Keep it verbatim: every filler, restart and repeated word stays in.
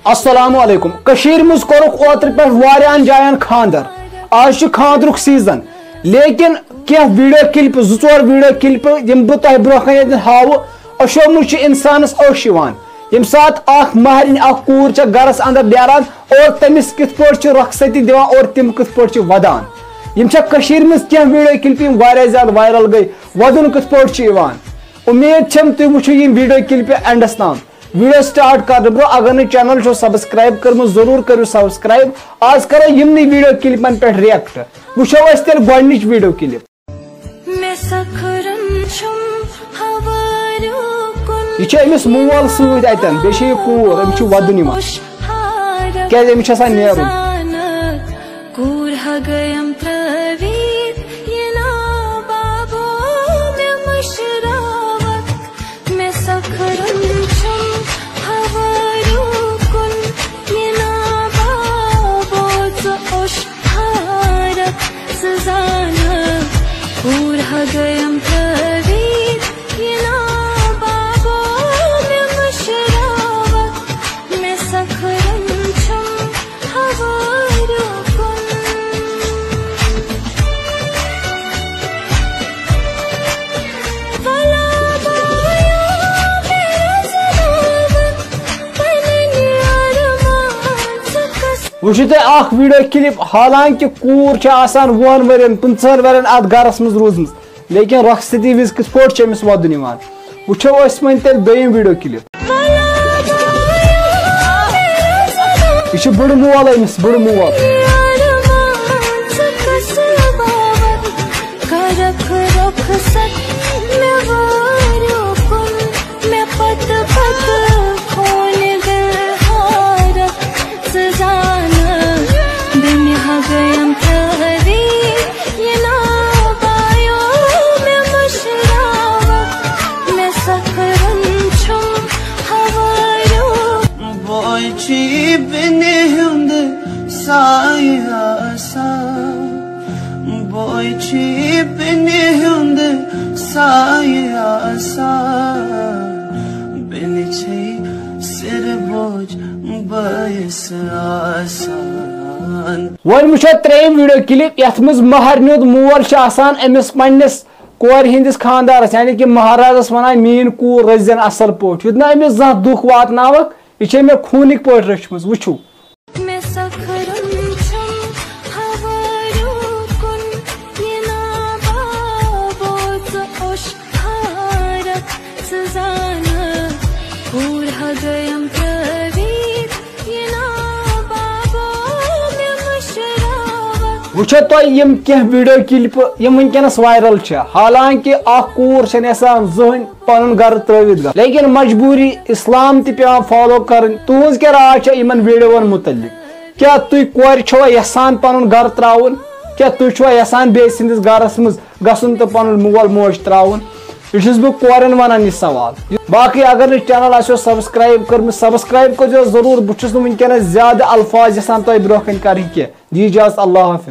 السلام علیکم۔ کٔشیٖرِ منٛز کوٚرُکھ اوترٕ پٮ۪ٹھ واریاہن جاین خانٛدر۔ آز چھُ خانٛدرُک سیزن، لیکن کینٛہہ ویڈیو کلپہٕ، زٕ ژور ویڈیو کلپہٕ، یِم بہٕ تۄہہِ برونٛہہ کنہِ ییٚتٮ۪ن ہاوٕ، أچھو منٛز چھِ انسانس اوٚش یِوان۔ ییٚمہِ ساتہٕ اکھ مہرِنۍ، اکھ کوٗر چھےٚ گرس اندر نیران اور تٔمِس کِتھ پٲٹھۍ چھِ رۄخصتی دِوان اور تِم کِتھ پٲٹھۍ چھِ ودان۔ یِم چھےٚ کٔشیٖرِ منٛز کینٛہہ ویڈیو کلپہٕ، یِم واریاہ زیادٕ وائرل گٔے۔ ودُن کِتھ پٲٹھۍ چھُ یِوان؟ امید چھم تُہۍ وٕچھِو یِم ویڈیو کلپہٕ اینڈس تام۔ ویڈیو سٹارٹ کرنہٕ برونٛہہ، اگر نہٕ چینل چھو سبسکرائب کٔرمٕژ، ضروٗر کٔرِو سبسکرائب۔ آز کرو یِمنٕے ویڈیو کلپن پٮ۪ٹھ ریئیکٹ۔ وٕچھو أسۍ تیٚلہِ گۄڈٕنِچ ویڈیو کلپ۔ مےٚ سکھرن چھُم ہوٲرِو کُن۔ یہِ چھِ أمِس مول سۭتۍ اتٮ۪ن، بیٚیہِ چھِ یہِ کوٗر، أمِس چھُ ودُن یِوان۔ خۄش حالت کیٛازِ أمِس چھِ آسان نیرُن؟ زانہٕ کوٗر ہگٲیم ترٲوِتھ، یہِ نا بابو مےٚ مٔشراوکھ۔ مےٚ سکھرن چھُم ہوٲرِو کُن، یہِ نا بابو ژٕ اوٚش حالت ژٕ زانہٕ کوٗر ہگٲیم ترٲوِتھ، یہِ نا بابو مےٚ مٔشراوکھ۔ مےٚ سکھرن چھُم ہوٲرِو کُن۔ ولا بایو مےٚ رزناوَن پنٕنۍ ارمان ژٕ کس۔ وٕچھِو تُہۍ اکھ ویڈیو کلپ، حالانکہ کوٗر چھِ آسان وُہن ؤرین، پٕنٛژٕہن ؤرین اتھ گرس منٛز روٗزمٕژ، لیکن رۄخصتی وِزِ کِتھ پٲٹھۍ چھُ أمِس وَدُن یِوان؟ وٕچھو أسۍ وۄنۍ تیٚلہِ دوٚیِم ویڈیو کلپ۔ یہِ چھُ بٕڑٕ مول أمِس، بٕڑٕ مول۔ کرکھ رۄخصت مےٚ وٲرِو کُن، مےٚ پتہٕ پتہٕ کھولہِ دِل حارت۔ ژٕ زانہٕ بیٚنہِ ہگٲیم ترٲوِتھ، یہِ نا بایو مےٚ مٔشراوکھ۔ مےٚ سکھرن چھُم ہوٲرِو۔ بوے چھُ بیٚنہِ ہُنٛد سایہِ آسان، بوے چھُ بیٚنہِ ہُنٛد سایہِ آسان، بیٚنہِ چھے سِر بوج بٲیِس آسان۔ وۄنۍ وٕچھو ترٛیٚیِم ویڈیو کلپ، یتھ منٛز مہرنہِ ہُنٛد مول چھُ آسان أمِس پننِس کورِ ہٕنٛدِس خانٛدارس، یعنی کہِ مہرازس، ونان، "میٲنۍ کوٗر رٔچھزٮ۪ن اصل پٲٹھۍ، یُتھ نہٕ أمِس زانٛہہ دُکھ واتناوکھ، یہِ چھےٚ مےٚ خوٗنٕکۍ پٲٹھۍ رٔچھمٕژ۔" وٕچھِو۔ مےٚ سکھرن چھُم ہوٲرِو کُن، یہِ نا بابو ژٕ اوٚش حارت ژٕ زانہٕ، کوٗر ہگٲیم ترٲوِتھ، یہِ نا بابو مےٚ مٔشراوکھ۔ وٕچھو تۄہہِ یِم کینٛہہ ویڈیو کلپہٕ، یِم وٕنکیٚنس وائرل چھِ۔ حالانکہ اکھ کوٗر چھنہٕ یژھان زٕہٕنۍ پنُن گرٕ ترٲوِتھ گژھُن، لیکن مجبوری اسلام تہِ پٮ۪وان فالو کرٕنۍ۔ تُہنٛز کیٛاہ راے چھےٚ یِمن ویڈیوون متعلق؟ کیٛاہ تُہۍ کورِ چھوا یژھان پنُن گرٕ ترٛاوُن؟ کیٛاہ تُہۍ چھوا یژھان بیٚیہِ سٕنٛدِس گرس منٛز گژھُن تہٕ پنُن مول موج ترٛاوُن؟ یہِ چھُس بہٕ کورٮ۪ن ونان یہِ سوال۔ باقٕے اگر نہٕ چینل آسیو سبسکرائب کٔرمٕژ، سبسکرائب کٔرزیو ضروٗر۔ بہٕ چھُس نہٕ وٕنکیٚنس زیادٕ الفاظ یژھان تۄہہِ برونٛہہ کنہِ کرٕنۍ کینٛہہ۔ دِ اجازت، اللہ حافظ۔